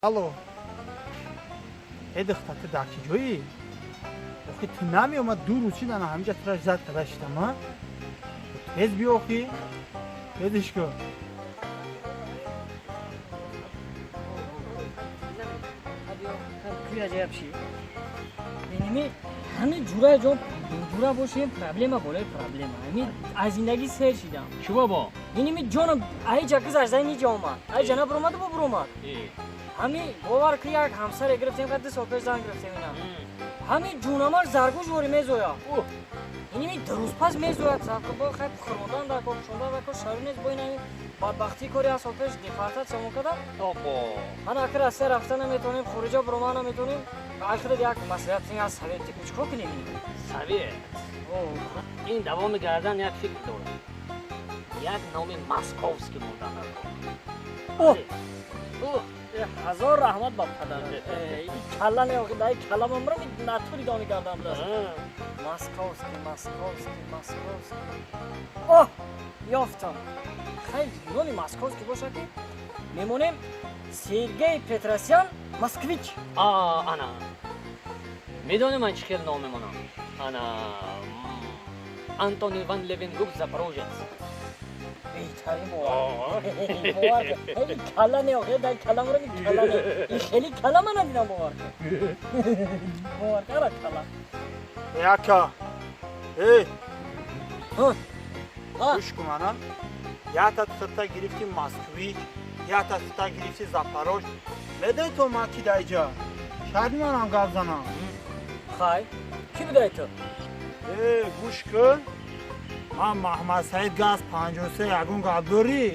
Алло. Э, духта, ту дар чӣ ҷоӣ? Охи, ту намеомад, 2 рӯз шидан, ҳамиҷа тура зад када шидам, а? Тез биё, охи. Тезиш кун. Иними ҳамин ҷура ҷо ҷура бошем, проблема болои проблема. Ҳамин аз зиндагӣ сер шидам. Чӣ, бобо? Иними ҷоном ай ҷа гузашт, ай ниҷа омад. Ай ҷа набуромаду бубуромад. Ҳамин бовар ки, як ҳамсаре гирифтем, ка 2 сол пеш зан гирифтем ина. Ҳамин ҷунамаш заргӯш вори мезоя. Иними дурӯзпас мезояд, бо хай хӯрондан дар кор, пӯшондан дар кор, шароит нест. Бо ин ҳамин бадбахтии кори 1 сол пеш депортатсия мо кардам. Обо. Ана аки Россия рафта наметавонем, хориҷа буроман наметавонем. Ахират як маслиҳат, як совет, чӣ кор кунем? Совет. Ин давоми гардан як фикр дорам. Як номи московский мондан дар кор. О! Ҳазор раҳмат ба падарам. Калла не, дай калла мамрам, натури доми гардан будааст. Московский, московский, московский. О, ёфтам. Хеле номи московский бошад, ки мемонем Сергей Петросян Москвич. А, ана. Медонӣ, ман чӣ хел ном мемонам? Ана, Антон Иван Левенгук Запорожец. Беҳтарин, бовар. Бовар. Хеле калла не, охир дай калла мурам, калла не. Ин хеле калла ман надидам, бовар кун. Бовар кун, ара калла. Э, ака. Эй, Ҳа. гӯш кун, ана. Якта тута гирифти Москвич, якта тута гирифти Запорож. Медони то ман ки даиҷа? Шарди манам гап занам. Хай, кӣ будай ту? Э, гӯш кун. Ман Маҳмад Саид газ 53, ягон гап дорӣ?